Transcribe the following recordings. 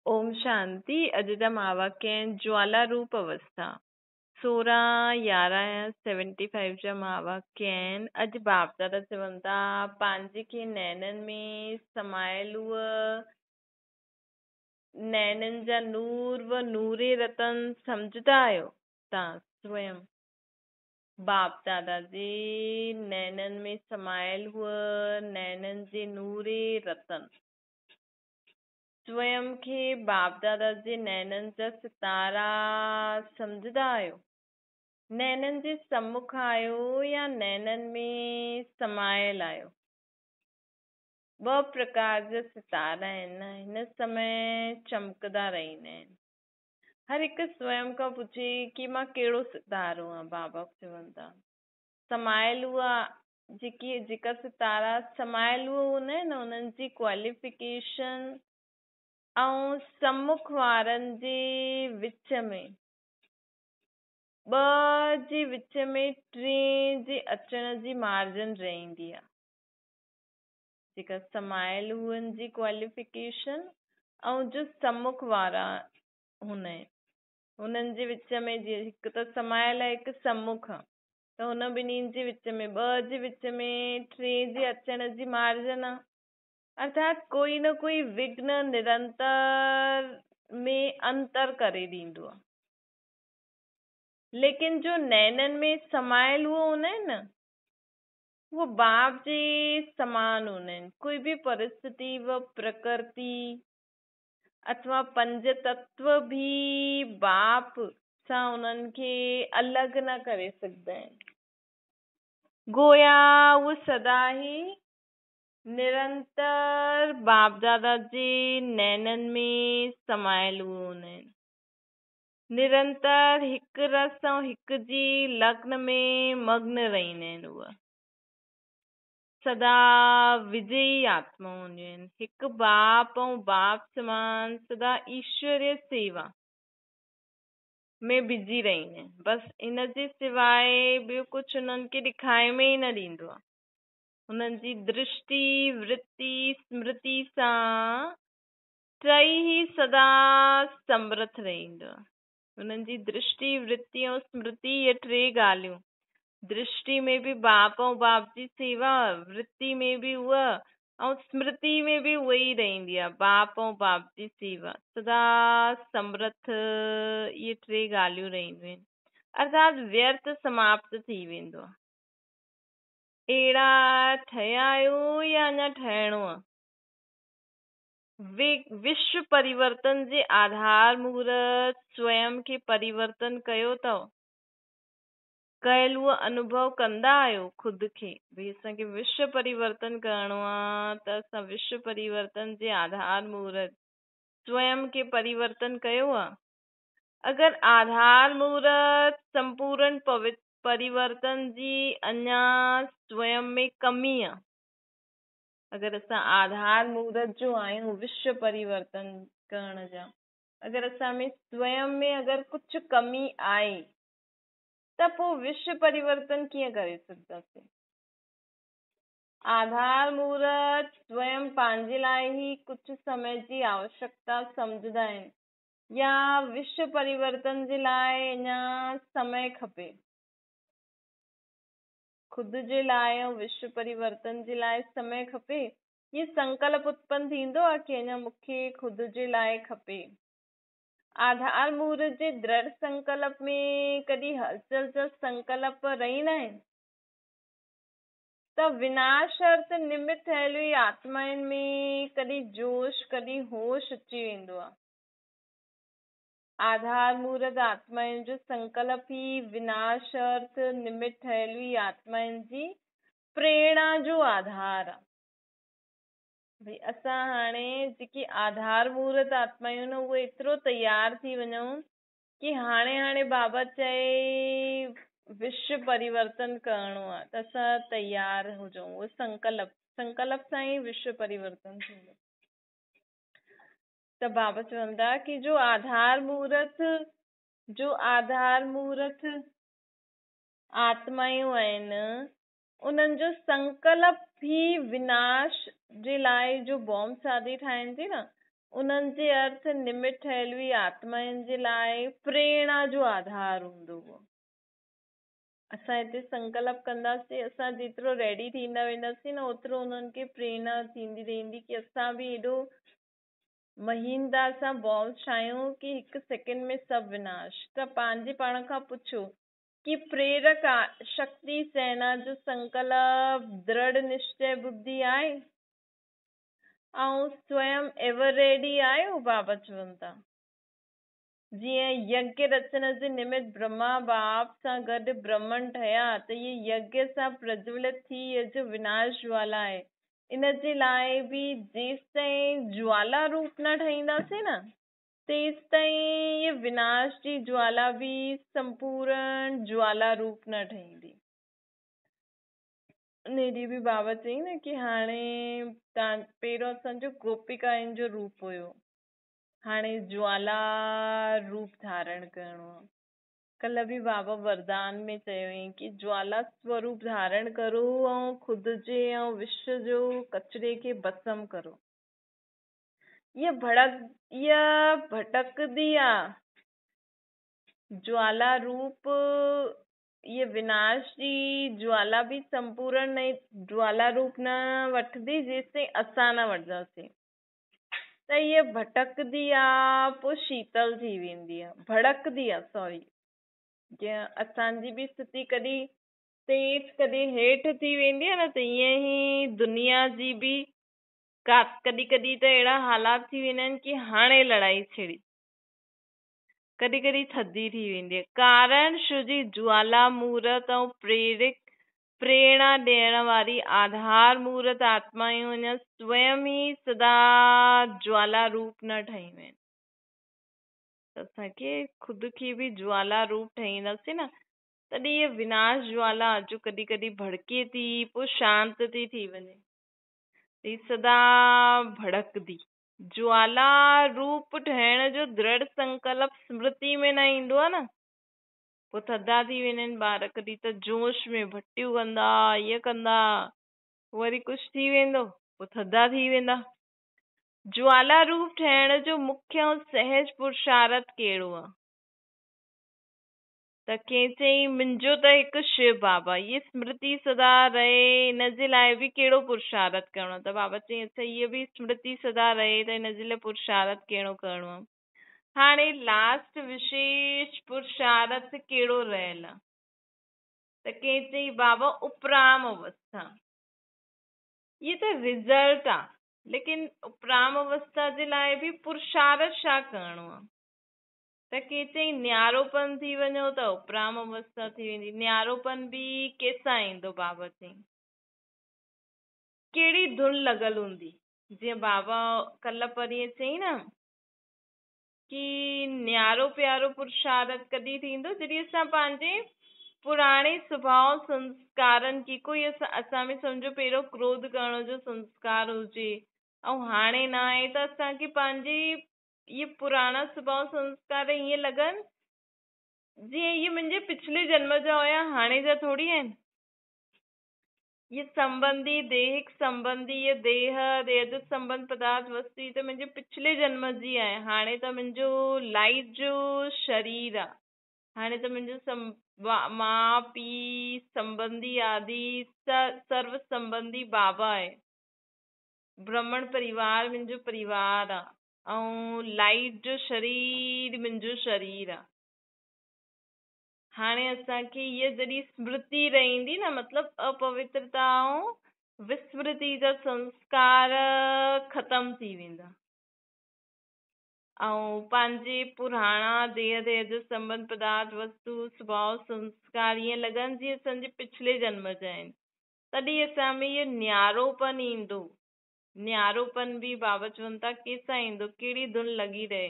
ओम शांति। अॼु जा महावाक्य आहिनि ज्वाला रूप अवस्था। 16/11/75 जा महावाक्य आहिनि। अॼु बाप दादा चवनि था, पंहिंजे खे नैननि में समायल उहा नैननि जा नूर व नूरे रतन सम्झंदा आहियो तव्हां स्वयं। बाप दादा जे नैननि में समायल हुआ नैननि जे नूरे रतन। स्वयं खे बाप दादा जे नैननि जा सितारा सम्झंदा आहियो? नैननि जे सम्मुख आहियो या नैननि में समायल आहियो? ॿ प्रकार जा सितारा आहिनि, हिन समय चमकंदा रहंदा आहिनि। हर हिकु स्वयं खां पुछे की मां कहिड़ो सितारो आहियाँ? बाबा चवनि था समायल उहा जेकी जेका सितारा समायल उहा हूंदा आहिनि न, उन्हनि जी क्वालिफिकेशन ऐं सम्मुख वारनि जे विच में ॿ जे विच में टे जे अचण जी मार्जिन रहंदी आहे। जेका समायल हुअनि जी क्वालिफिकेशन ऐं जो सम्मुख वारा हूंदा आहिनि उन्हनि जे विच में, जीअं हिकु त समायल आहे, हिकु सम्मुख आहे, त हुन ॿिन्हिनि जे विच में ॿ जे विच में टे जे अचण जी मार्जिन आहे। अर्थात कोई न कोई विघ्न निरंतर में अंतर करे ॾींदो आहे। लेकिन जो नैननि में समायल उहो हूंदा आहिनि न, उहो बाप जे समान हूंदा आहिनि। कोई बि परिस्थिति व प्रकृति अथवा पंजतत्व बि बाप सां उन्हनि खे अलॻि न करे सघंदा आहिनि। गोया उहो सदा ई निरंतर बाप दादा जे नैननि में समायल हूंदा आहिनि। निरंतर हिकु रस ऐं हिकु जी लग्न में मग्न रहंदा आहिनि। उहा सदा विजयी आत्मा हूंदियूं आहिनि। हिकु बाप ऐं बाप समान सदा ईश्वरीय सेवा में बिज़ी रहंदा आहिनि। बसि इन जे सिवाइ ॿियो कुझु उन्हनि खे ॾेखाए में ई न ॾींदो आहे। हुननि जी दृष्टि, वृत्ति, स्मृति सां टई ई सदा समर्थ रहंदो आहे। हुननि जी दृष्टि, वृत्ति ऐं स्मृति इहे टे ॻाल्हियूं, दृष्टि में बि बाप ऐं बाप जी सेवा, वृत्ति में बि उहा ऐं स्मृति में बि उहा ई रहंदी आहे, बाप ऐं बाप जी सेवा सदा समर्थ। इहे टे ॻाल्हियूं रहंदियूं आहिनि। अर्थात व्यर्थ समाप्त थी वेंदो आहे। अहिड़ा ठहिया आहियो या अञा ठहिणो आहे? विश्व परिवर्तन जे आधार मुहूर्त स्वयं खे परिवर्तन कयो अथव? कयल उहो अनुभव कंदा आहियो ख़ुदि खे? भई असांखे विश्व परिवर्तन करिणो आहे त असां विश्व परिवर्तन जे आधार मुहूर्त स्वयं खे परिवर्तन कयो आहे? अगरि आधार मुहूर्त संपूर्ण परिवर्तन जी अञा स्वयं में कमी आहे, अगरि असां आधार मुहूर्त जो आहियूं विश्व परिवर्तन करण जा, अगरि असां में स्वयं में अगरि कुझु कमी आहे त पोइ विश्व परिवर्तन कीअं करे सघंदासीं? आधार मुहूर्त स्वयं पंहिंजे लाइ ई कुझु समय जी आवश्यकता सम्झंदा आहिनि या विश्व परिवर्तन जे लाइ अञा समय खपे? ख़ुदि जे लाइ ऐं विश्व परिवर्तन जे लाइ समय खपे? इहो संकल्प उत्पन्न थींदो आहे की अञा मूंखे ख़ुदि जे लाइ खपे। आधार मुहूर्त जे दृढ़ संकल्प में कॾहिं हलचल जा संकल्प रहंदा आहिनि? त विनाश अर्थ निमित ठहियल हुई आत्माउनि में कॾहिं जोश, कॾहिं होश अची वेंदो आहे। आधार मुहूर्त आत्माउनि जो संकल्प ई विनाश अर्थ निमित ठहियल हुई आत्माउनि जी प्रेरणा जो आधार आहे। भई असां हाणे जेकी आधार मुहूर्त आत्मायूं न, उहे एतिरो तयारु थी वञूं की हाणे हाणे बाबा चए विश्व परिवर्तन करिणो आहे त असां तयारु हुजूं। उहो संकल्प, संकल्प सां ई विश्व परिवर्तन थींदो। त बाबा चवनि था की जो आधार मुहूर्त, जो आधार मुहूर्त आत्मायूं आहिनि उन्हनि जो संकल्प ई विनाश जे लाइ जो बॉम्ब शादी ठाहिनि थी न, उन्हनि जे अर्थ निमित ठहियल हुई आत्माउनि जे लाइ प्रेरणा जो आधार हूंदो हुओ। असां हिते संकल्प कंदासीं, असां जेतिरो रेडी थींदा वेंदासीं न ओतिरो उन्हनि खे प्रेरणा थींदी रहंदी की असां बि एॾो महीनता सां बॉस आहियूं की हिकु सेकंड में सभु विनाश। त पंहिंजे पाण खां पुछो कि प्रेरक शक्ति सेना जो संकल्प दृढ़ निश्चय बुद्धि आहे ऐं स्वयं एवर रेडी आहियो? बाबा चवनि था जीअं यज्ञ रचण जे निमित ब्रह्मा बाप सां गॾु ब्रह्मण ठहिया त इहे यज्ञ सां प्रज्वलित थी इहे जो विनाश ज्वाला आहे इन जे लाइ बि जेसि ताईं ज्वाला रूप न ठहींदासीं न तेसि ताईं इहे विनाश जी ज्वाला बि संपूर्ण ज्वाला रूप न ठहींदी। उन ॾींहुं बि बाबा चयईं न की हाणे तव्हां पहिरियों असांजो गोपिकाउनि जो रूप हुयो, हाणे ज्वाला रूप धारण करिणो आहे। कल्ह बि बाबा वरदान में चयो हुअईं की ज्वाला स्वरूप धारण करो ऐं ख़ुदि जे ऐं विश्व जो कचरे खे भस्म करो। इहा भड़क इहा भटकंदी आहे ज्वाला रूप, इहा विनाश जी ज्वाला बि संपूर्ण न ज्वाला रूप न वठंदी जेसि ताईं असां न वठंदासीं। त इहा भटकंदी आहे पोइ शीतल थी वेंदी आहे, भड़कंदी आहे सॉरी। जीअं असांजी बि स्थिति कॾहिं तेज़ कॾहिं हेठि थी वेंदी आहे न त ईअं ई दुनिया जी बि का कॾहिं कॾहिं त अहिड़ा हालात थी वेंदा आहिनि की हाणे लड़ाई छिड़ी, कॾहिं कॾहिं थधी थी वेंदी आहे। कारण छो जी ज्वाला मूरत ऐं प्रेरित प्रेरणा ॾियण वारी आधार मूरत आत्मायूं अञा स्वयं ई सदा ज्वाला रूप न ठहियूं आहिनि। त असांखे ख़ुदि खे बि ज्वाला रूप ठहींदासीं न तॾहिं इहा विनाश ज्वाला जो कॾहिं कॾहिं भड़के थी पोइ शांत थी थी वञे, ही सदा भड़कंदी। ज्वाला रूप ठहिण जो दृढ़ संकल्प स्मृति में न ईंदो आहे न, पोइ थधा थी वेंदा आहिनि ॿार, कॾहिं त जोश में भटियूं कंदा इहा कंदा, वरी कुझु थी वेंदो पोइ थधा थी वेंदा। ज्वाला रूप ठहिण जो मुख्य ऐं सहज पुरुषार्थ कहिड़ो आहे? त कंहिं चयईं मुंहिंजो त हिकु शिव बाबा, इहा स्मृति सदा रहे, इन जे लाइ बि कहिड़ो पुरुषार्थ करिणो आहे? त बाबा चयईं अच्छा इहा बि स्मृति सदा रहे त इन जे लाइ पुरुषार्थ कहिड़ो करिणो आहे? हाणे लास्ट विशेष पुरुषार्थ कहिड़ो रहियल आहे? त कंहिं चयईं बाबा उपराम अवस्था। इहो त रिज़ल्ट आहे, लेकिन उपराम अवस्था जे लाइ बि पुरुषार्थ छा करिणो आहे? त कंहिं चयईं न्यारोपन थी वञो त उपराम अवस्था थी वेंदी। न्यारोपन बि कंहिंसां ईंदो? बाबा चयईं कहिड़ी धुन लॻल हूंदी? जीअं बाबा कल्ह परींअ चयईं न की न्यारो प्यारो पुरुषार्थ कॾहिं थींदो? जॾहिं असां पंहिंजे पुराणे स्वभाव संस्कारनि खे कोई असां में सम्झो पहिरियों क्रोध करण जो संस्कार हुजे ऐं हाणे न आहे त असांखे पंहिंजे इहे पुराणा स्वभाव संस्कार ईअं लॻनि जीअं इहे मुंहिंजे पिछले जन्म जा हुया, हाणे जा थोरी आहिनि। इहे संबंधी देहिक संबंधी इहे देह देह जो संबंध पदार्थ वस्तु त मुंहिंजे पिछले जन्म जी आहे, हाणे त मुंहिंजो लाइट जो शरीर आहे, हाणे त मुंहिंजो माउ पीउ संबंधी आदि सर्व संबंधी बाबा आहे, ब्राह्मण परिवार मुंहिंजो परिवार आहे ऐं लाइट जो शरीर मुंहिंजो शरीर आहे। हाणे असांखे इहा जॾहिं स्मृति रहंदी न, मतिलबु अपवित्रता ऐं विस्मृति जा संस्कार ख़तमु थी वेंदा ऐं पंहिंजे पुराणा देह देह जो संबंध पदार्थ वस्तु स्वभाव संस्कार ईअं लॻनि जीअं असांजे पिछले जन्म जा आहिनि, तॾहिं असां में इहो न्यारोपन ईंदो। न्यारोपन बि बाबा चवनि था कंहिंसां ईंदो? कहिड़ी धुन लॻी रहे?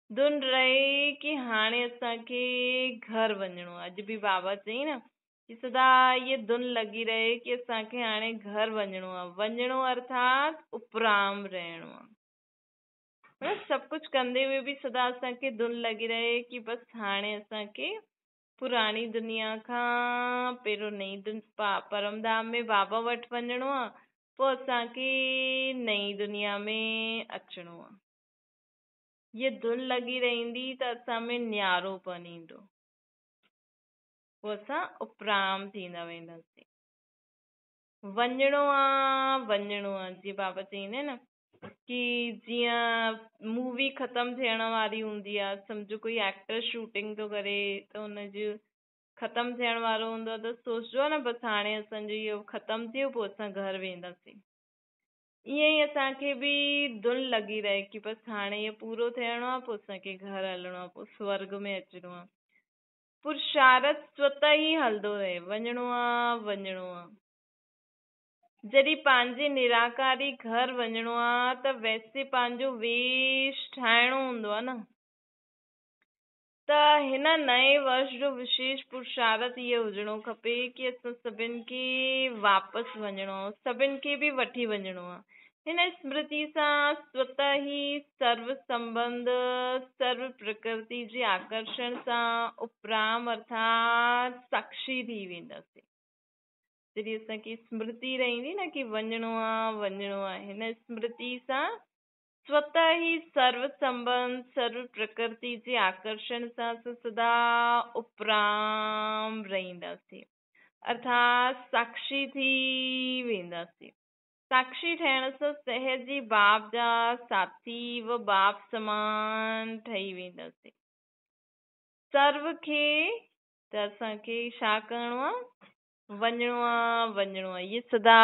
धुन रहे की हाणे असांखे घर वञिणो आहे। अॼु बि बाबा चयईं न की सदा इहा धुन लॻी रहे की असांखे हाणे घर वञिणो आहे। वञिणो अर्थात उपराम रहणो आहे। सभु कुझु कंदे हुए बि सदा असांखे धुन लॻी रहे की बसि हाणे असांखे पुराणी दुनिया खां पहिरियों नई परमधाम में बाबा वटि वञिणो आहे, पोइ असांखे नई दुनिया में अचिणो आहे। हीअ धुन लॻी रहंदी त असां में न्यारोपन ईंदो, पोइ असां उपराम थींदा वेंदासीं। वञिणो आहे, वञिणो आहे, जीअं बाबा चईंदा आहिनि न की जीअं मूवी ख़तमु थियण वारी हूंदी आहे, सम्झो कोई एक्टर शूटिंग थो करे त हुनजो ख़तमु थियण वारो हूंदो आहे त सोचिबो आहे न बसि हाणे असांजो इहो ख़तमु थी वियो, पोइ असां घर वेंदासीं। ईअं ई असांखे बि धुन लॻी रहे की बसि हाणे इहो पूरो थियणो आहे, पोइ असांखे घर हलणो आहे, पोइ स्वर्ग में अचिणो आहे। पुरुषार्थ स्वतः ई हलंदो रहे, वञिणो आहे, वञिणो आहे। जॾहिं पंहिंजे निराकारी घर वञिणो आहे त वैसे पंहिंजो वेश ठाहिणो हूंदो आहे न, त हिन नए वर्ष जो विशेष पुरुषार्थ इहो हुजणो खपे की असां सभिनि खे वापसि वञिणो आहे, सभिनि खे बि वठी वञिणो आहे। हिन स्मृति सां स्वतः ई सर्व संबंध, सर्व प्रकृति जे आकर्षण सां उपराम अर्थात साक्षी थी वेंदासीं। जॾहिं असांखे स्मृति रहंदी न की वञिणो आहे, वञिणो आहे, हिन स्मृति सां स्वतः ई सर्व संबंध, सर्व प्रकृति जे आकर्षण सां असां सदा उपराम रहंदासीं, अर्थात साक्षी थी वेंदासीं। साक्षी ठहिण सां सहज ई बाप जा साथी व बाप समान ठही वेंदासीं। सर्व खे त असांखे छा करिणो आहे? वञिणो आहे, वञिणो आहे। इहे सदा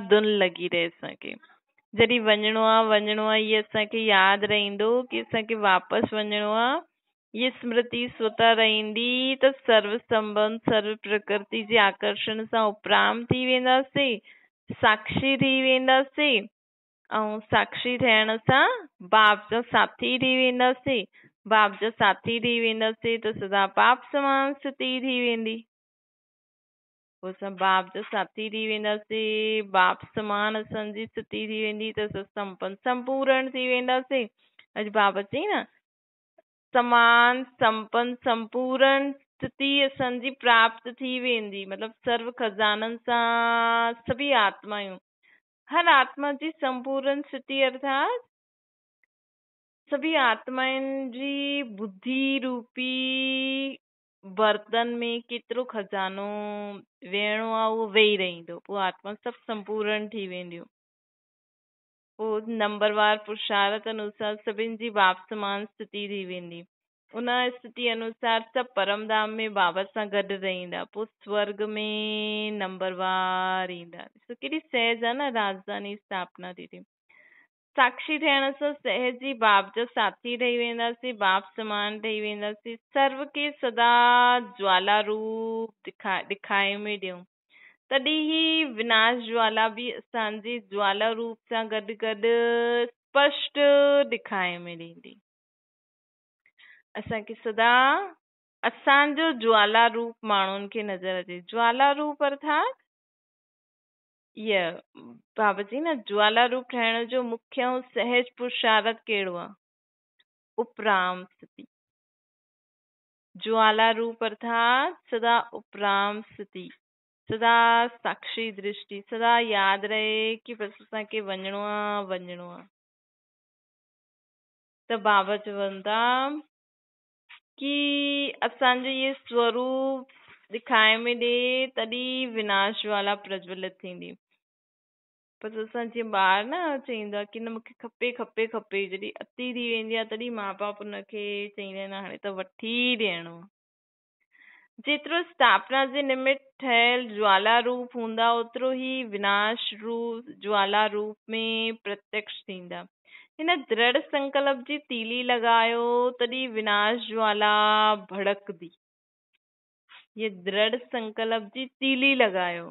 धुन लॻी रहे असांखे। जॾहिं वञिणो आहे, वञिणो आहे, इहे असांखे यादि रहंदो की असांखे वापसि वञिणो आहे। इहा स्मृति स्वतः रहंदी त सर्व संबंध, सर्व प्रकृति जे आकर्षण सां उपराम थी वेंदासीं, साक्षी थी वेंदासीं ऐं साक्षी थियण सां बाप जा साथी थी वेंदासीं। बाप जा साथी थी वेंदासीं त सदा बाप समान स्थिति थी वेंदी। पोइ असां बाप जा साथी थी वेंदासीं, बाप समान असांजी स्थिति थी वेंदी त असां संपन्न संपूर्ण थी वेंदासीं। अॼु बाबा चई न, समान संपन्न संपूर्ण स्थिति असांजी प्राप्त थी वेंदी। मतिलबु सर्व खज़ाननि सां सभी आत्मायूं, हर आत्मा जी संपूर्ण स्थिति अर्थात सभी आत्मायुनि जी बुद्धि रूपी बर्तन में केतिरो खज़ानो वेहणो आहे उहो वेही रहींदो, पोइ आत्मा सभु संपूर्ण थी वेंदियूं। पोइ नंबरवार पुरुषार्थ अनुसार सभिनि जी बाप समान स्थिति थी वेंदी। उन स्थिति अनुसार सभु परमधाम में बाबा सां गॾु रहंदा, पोइ स्वर्ग में नंबरवार ईंदा। ॾिसो केॾी सहज आहे न राजधानी स्थापना थी थिए। साक्षी थियण सां सहज ई बाप जा साथी ठही वेंदासीं, बाप समान ठही वेंदासीं। सर्व खे सदा ज्वाला रूप ॾिखाए में ॾियूं, तॾहिं ई विनाश ज्वाला बि असांजे ज्वाला रूप सां गॾु गॾु स्पष्ट ॾिखाए में ॾींदी। असांखे सदा असांजो ज्वाला रूप माण्हुनि खे नज़र अचे। ज्वाला रूप अर्थात इहा बाबा जी न, ज्वाला रूप ठाहिण जो मुख्य ऐं सहज पुरुषार्थ कहिड़ो आहे? उपराम स्थिति। ज्वाला रूप अर्थात सदा उपराम स्थिति, सदा साक्षी दृष्टि, सदा यादि रहे की बसि असांखे वञिणो आहे, वञिणो आहे। त बाबा चवनि था की असांजो इहे स्वरूप ॾिखाए में ॾे, तॾहिं विनाश ज्वाला प्रज्वलित थींदी। पर असां जीअं ॿार न चईंदो आहे की न मूंखे खपे खपे खपे, जॾहिं अति थी वेंदी आहे तॾहिं माँ बाप हुनखे चईंदा आहिनि हाणे त वठी ॾियणो आहे। जेतिरो स्थापना जे निमित ठहियल ज्वाला रूप हूंदा, ओतिरो ई विनाश रूप ज्वाला रूप में प्रत्यक्ष थींदा। हिन दृढ़ संकल्प जी तीली लॻायो तॾहिं विनाश ज्वाला भड़कंदी। इहे दृढ़ संकल्प जी तीली लॻायो।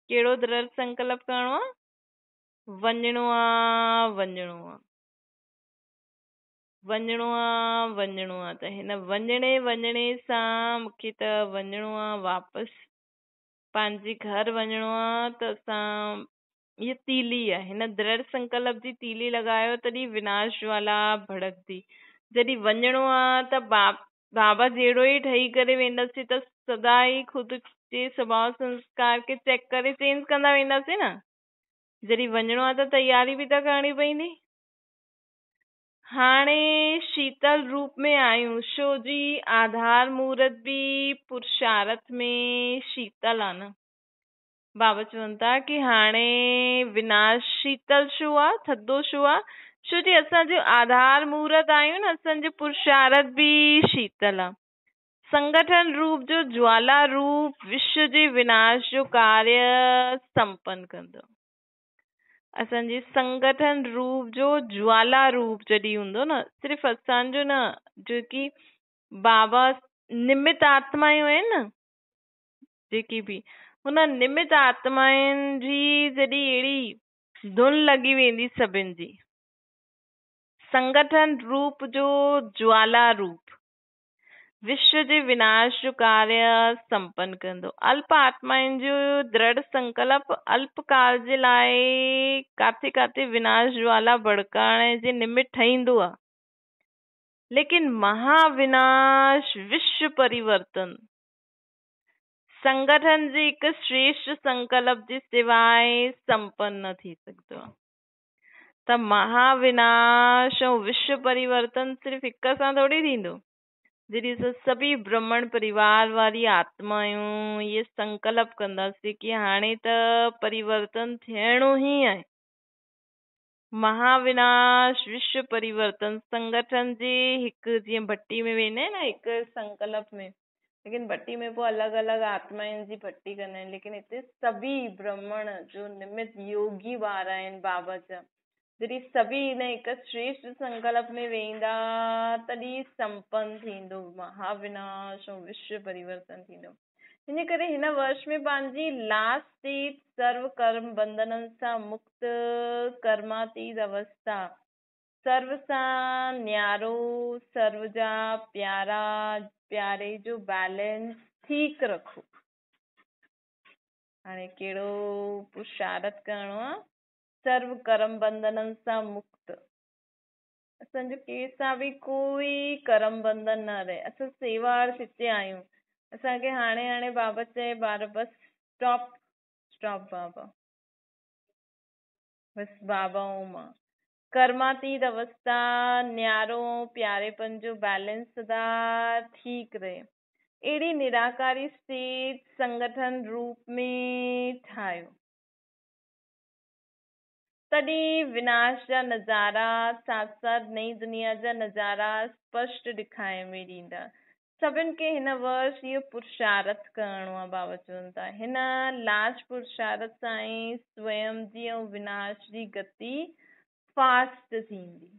कहिड़ो दृढ़ संकल्प करिणो आहे? वञिणो आहे, वञिणो आहे, वञिणो आहे, वञिणो आहे। त हिन वञिणे वञिणे सां मूंखे त वञिणो आहे, वापसि पंहिंजे घर वञिणो आहे। त असां इहा तीली आहे, हिन दृढ़ संकल्प जी तीली लॻायो तॾहिं विनाश ज्वाला भड़कंदी। जॾहिं वञिणो आहे त बाबा जहिड़ो ई ठही करे वेंदासीं त सदा ई ख़ुदि जे स्वभाव संस्कार खे चेक करे चेंज कंदा वेंदासीं न। जॾहिं वञिणो आहे त तयारी बि त करणी पवंदी। हाणे शीतल रूप में आहियूं, छो जी आधार मूरत बि पुरुषार्थ में शीतल आहे न। बाबा चवनि था की हाणे विनाश शीतल छो आहे, थधो छो आहे? छो जी असांजो आधार मूरत आहियूं न, असांजो पुरुषार्थ बि शीतल आहे। संगठन रूप जो ज्वाला रूप विश्व जे विनाश जो कार्य संपन्न कंदो। असांजे संगठन रूप जो ज्वाला रूप जॾहिं हूंदो न, सिर्फ़ असांजो न, जेकी बाबा निमित आत्मायूं आहिनि न, जेकी बि हुन निमित आत्मायुनि जी जॾहिं अहिड़ी धुन लॻी वेंदी सभिनी जी, संगठन रूप जो ज्वाला रूप विश्व जे विनाश जो कार्य संपन्न कंदो। अल्प आत्मायुनि जो दृढ़ संकल्प अल्पकाल जे लाइ काथे काथे विनाश ज्वाला भड़काइण जे निमित ठहींदो आहे, लेकिन महाविनाश विश्व परिवर्तन संगठन जे हिकु श्रेष्ठ संकल्प जे सिवाय संपन्न न थी सघंदो आहे। त महाविनाश ऐं विश्व परिवर्तन सिर्फ़ हिक सां थोरी थींदो। जॾहिं असां सभई ब्राह्मण परिवार वारी आत्मायूं इहे संकल्प कंदासीं की हाणे त परिवर्तन थियणो ई आहे, महाविनाश विश्व परिवर्तन संगठन जे हिकु जीअं भट्टी में वेंदा आहिनि न हिकु संकल्प में, लेकिन भट्टी में पोइ अलॻि अलॻि आत्मायुनि जी भट्टी कंदा आहिनि, लेकिन हिते सभई ब्राह्मण जो निमित योगी ॿार आहिनि बाबा जा, जॾहिं सभई हिन हिकु श्रेष्ठ संकल्प में वेंदा तॾहिं संपन्न थींदो महाविनाश ऐं विश्व परिवर्तन थींदो। इन करे हिन वर्ष में पंहिंजी लास्ट स्टेज सर्व कर्म बंधननि सां मुक्त कर्मातीत अवस्था, सर्व सां न्यारो, सर्व जा प्यारा प्यारे जो बैलेंस ठीकु रखो। हाणे कहिड़ो पुरुषार्थ करिणो आहे? सर्व कर्म बंधननि सां मुक्त। असांजो कंहिंसां बि कोई कर्म बंधन न रहे। असां सेवा हिते आहियूं, असांखे हाणे हाणे बाबा चए ॿार बसि स्टॉप स्टॉप बाबा, बसि बाबा ऐं मां। कर्मातीत अवस्था, न्यारो प्यारेपन जो बैलेंस सदा ठीकु रहे, अहिड़ी निराकारी स्टेज संगठन रूप में ठाहियो, तॾहिं विनाश जा नज़ारा साथ साथ नई दुनिया जा नज़ारा स्पष्ट ॾेखाइण में ॾींदा। सभिनि खे हिन वर्ष इहो पुरुषार्थ करिणो आहे। बाबा चवनि था हिन लास्ट पुरुषार्थ सां ई स्वयं जी ऐं विनाश जी गति फास्ट थींदी।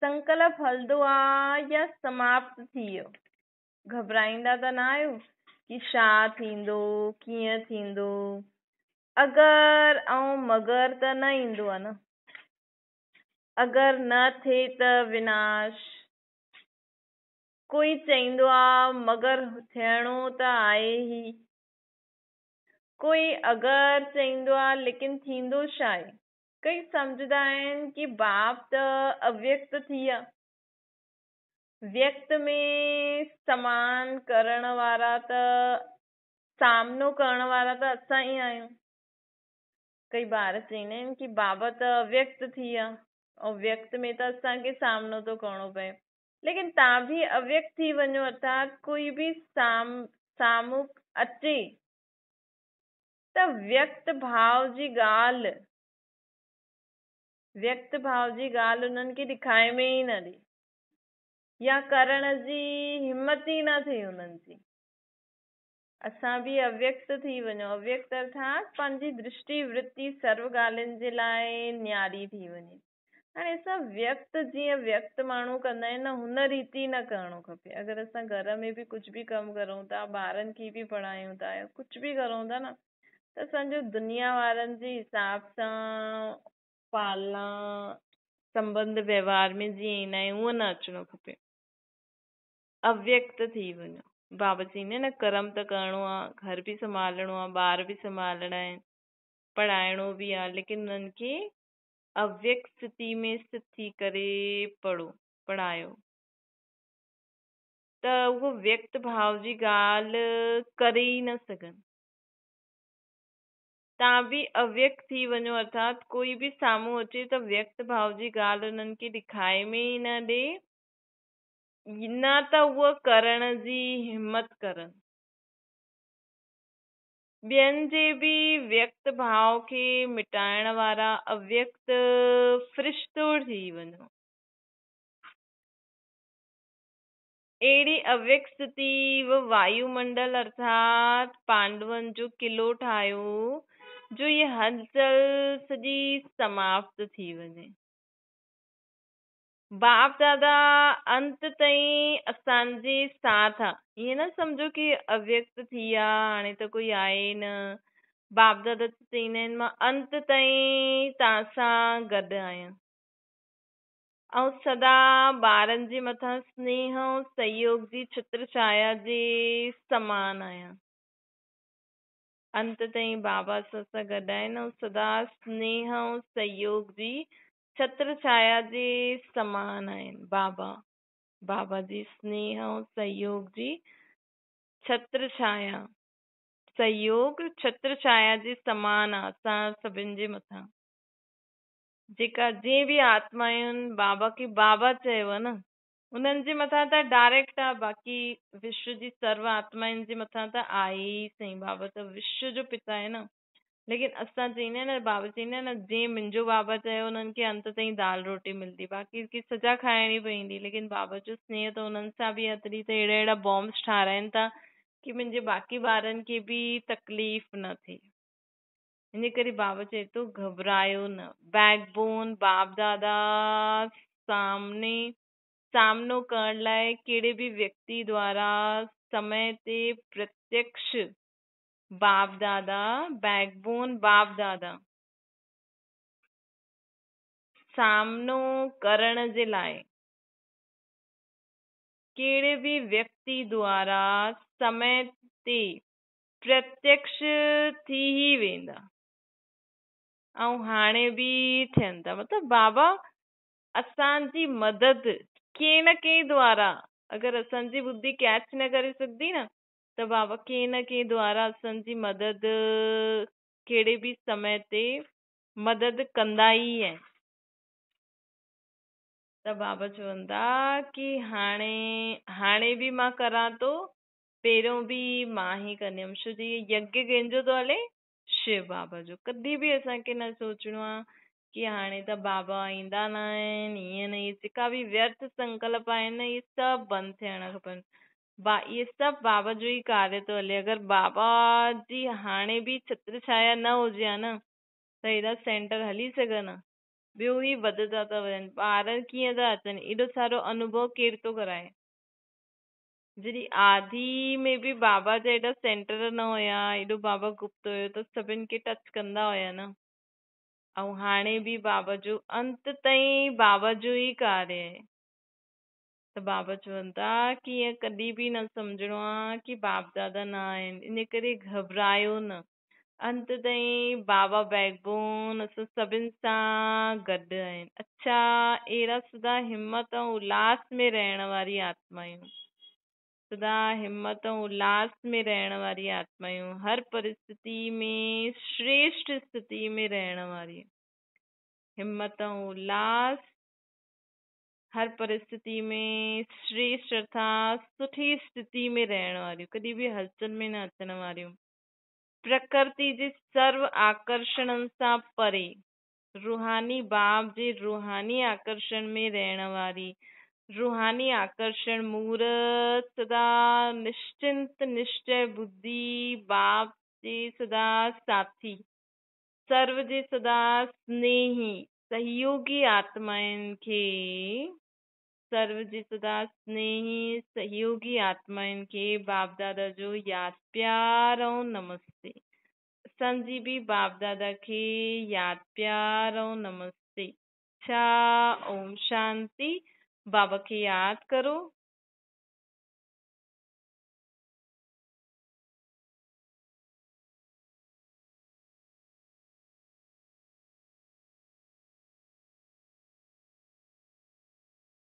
संकल्प हलंदो आहे या समाप्त थी वियो, घबराईंदा त न आहियो की छा थींदो कीअं थींदो, अगरि ऐं मगर त न ईंदो आहे न, अगरि न थिए त विनाश। कोई चईंदो आहे मगर थियणो त आहे ई, कोई अगरि चईंदो आहे लेकिन थींदो छा आहे? कई सम्झंदा आहिनि की बाप त अव्यक्त थी विया, व्यक्त में समान करण वारा त, सामनो करण वारा त असां ई आहियूं। कई ॿार चईंदा आहिनि की बाबा त अव्यक्त थी विया ऐं व्यक्त में त असांखे सामनो थो करिणो पए, लेकिन तव्हां बि अव्यक्त थी वञो, अर्थात कोई बि साम्हूं अचे त व्यक्त भाव जी ॻाल्हि, व्यक्त भाव जी ॻाल्हि उन्हनि खे ॾेखाइण में ई न ॾे या करण जी हिमत ई न थिए उन्हनि जी। असां बि अव्यक्त थी वञूं, अव्यक्त अर्थात पंहिंजी दृष्टि वृत्ति सर्व ॻाल्हियुनि जे लाइ न्यारी थी वञे। हाणे असां व्यक्त जीअं व्यक्त माण्हू कंदा आहिनि न, हुन रीति न करिणो खपे। अगरि असां घर में बि कुझु बि कमु करूं था, ॿारनि खे बि पढ़ायूं था या कुझु बि करूं था न, त असांजो दुनिया वारनि जे हिसाब सां पालना संबंध व्यवहार में जीअं ईंदा आहियूं उअं न अचिणो खपे। अव्यक्त थी वञो। बाबा चईंदा आहिनि न, करम त करिणो आहे, घर बि संभालणो आहे, ॿार बि संभालणा आहिनि, पढ़ाइणो बि आहे, लेकिन उन्हनि खे अव्यक्त स्थिति में स्थित थी करे पढ़ो पढ़ायो, त उहो व्यक्त भाव जी ॻाल्हि करे ई न सघनि। तव्हां बि अव्यक्त थी वञो, अर्थात कोई बि साम्हूं अचे त व्यक्त भाव जी ॻाल्हि उन्हनि खे ॾिखाए में ई न ॾे, न त उहा करण जी हिमत करनि। ॿियनि जे बि व्यक्त भाव खे मिटाइण वारा अव्यक्त फ़रिश्तो थी वञो। अहिड़ी अव्यक्त स्थिति व वायुमंडल अर्थात पांडवनि जो किलो ठाहियो, जो इहा हलचल सॼी समाप्त थी वञे। बाप दादा अंत ताईं असांजे साथ आहे। ईअं न सम्झो की अव्यक्त थी विया, हाणे त कोई आहे न। बाप दादा त चईंदा आहिनि, मां अंत ताईं तव्हां सां गॾु आहियां ऐं सदा ॿारनि जे मथां स्नेह ऐं सहयोग जी छत्र छाया जे समान आहियां। अंत ताईं बाबा असां सां गॾु आहिनि ऐं सदा स्नेह ऐं सहयोग जी छत्र छाया जे समान आहिनि। बाबा बाबा जी स्नेह ऐं सहयोग जी छत्र छाया, सहयोग छत्र छाया जे समान आहे असां सभिनि जे मथां। जेका जंहिं बि आत्मायुनि बाबा खे बाबा चयो आहे न, उन्हनि जे मथां त डायरेक्ट आहे, बाक़ी विश्व जी सर्व आत्मायुनि जे मथां त आहे ई सही। बाबा त विश्व जो पिता आहे न, लेकिन असां चईंदा आहिनि न, बाबा चईंदा आहिनि न, जंहिं मुंहिंजो बाबा चयो उन्हनि खे अंत ताईं दाल रोटी मिलंदी, बाक़ी खे सज़ा खाइणी पवंदी। लेकिन बाबा जो स्नेह त उन्हनि सां बि आहे, तॾहिं त अहिड़ा अहिड़ा बॉम्ब्स ठाराइनि था की मुंहिंजे बाक़ी ॿारनि खे बि तकलीफ़ न थिए। इन करे बाबा चए थो घबरायो न। बैकबोन बाप दादा सामने सामनो करण लाइ कहिड़े बि व्यक्ति द्वारा समय ते प्रत्यक्ष बाप दादा, बैकबोन बाप दादा सामनो करण जे लाइ कहिड़े बि व्यक्ति द्वारा समय ते प्रत्यक्ष थी ई वेंदा ऐं हाणे बि थियनि था। मतिलबु बाबा असांजी मदद कंहिं न कंहिं द्वारा, अगरि असांजी बुद्धि कैच न करे सघंदी न, त बाबा कंहिं न कंहिं द्वारा असांजी मदद कहिड़े बि समय ते मदद कंदा ई आहिनि। त बाबा चवंदा की हाणे हाणे बि मां करां थो, पहिरियों बि मां ई कंदमि, छो जो इहो यज्ञ कंहिंजो थो हले? शिव बाबा जो। कॾहिं बि असांखे न सोचिणो आहे की हाणे त बाबा ईंदा न आहिनि, ईअं न, इहे जेका बि व्यर्थ संकल्प आहिनि न, इहे सभु बंदि थियणु खपनि। इहे सभु बाबा जो ई कार्य थो हले। अगरि बाबा जी हाणे बि छत्र छाया न हुजे हा न, त हेॾा सेंटर हली सघनि हा, ॿियो ई वधंदा था वञनि, ॿार कीअं था अचनि, एॾो सारो अनुभव केरु थो कराए? जॾहिं आदि में बि बाबा जा एॾा सेंटर न हुया, एॾो बाबा गुप्त हुयो, त सभिनि खे टच कंदा हुया न। ऐं हाणे बि बाबा जो अंत ताईं बाबा जो ई कार्य आहे। त बाबा चवनि था की ईअं कॾहिं बि न सम्झणो आहे की बाप दादा न आहिनि, इन करे घबरायो न। अंत ताईं बाबा बैकबोन असां सभिनि सां गॾु आहिनि। अच्छा, अहिड़ा सदा हिमत ऐं उल्हास में रहण वारी आत्मायूं, सदा हिमत ऐं उल्हास में रहण वारी आत्मायूं, हर परिस्थिति में श्रेष्ठ स्थिति में रहण वारी हिमत ऐं उल्हास, हर परिस्थिति में श्रेष्ठ अर्थात सुठी स्थिति में रहण वारियूं, कॾहिं बि हलचल में न अचण वारियूं, प्रकृति जे सर्व आकर्षणनि सां परे, रूहानी बाप जे रूहानी आकर्षण में रहण वारी, रूहानी आकर्षण मूरत सदा निश्चिंत निश्चय बुद्धि बाप जे सदा साथी, सर्व जे सदा स्नेही सहयोगी आत्मायुनि खे, सर्व जे सदा स्नेही सहयोगी आत्मायुनि खे बाप दादा जो यादि प्यार ऐं नमस्ते। असांजी बि बाप दादा खे यादि प्यार ऐं नमस्ते। अच्छा, ओम शांति। बाबा खे यादि करो।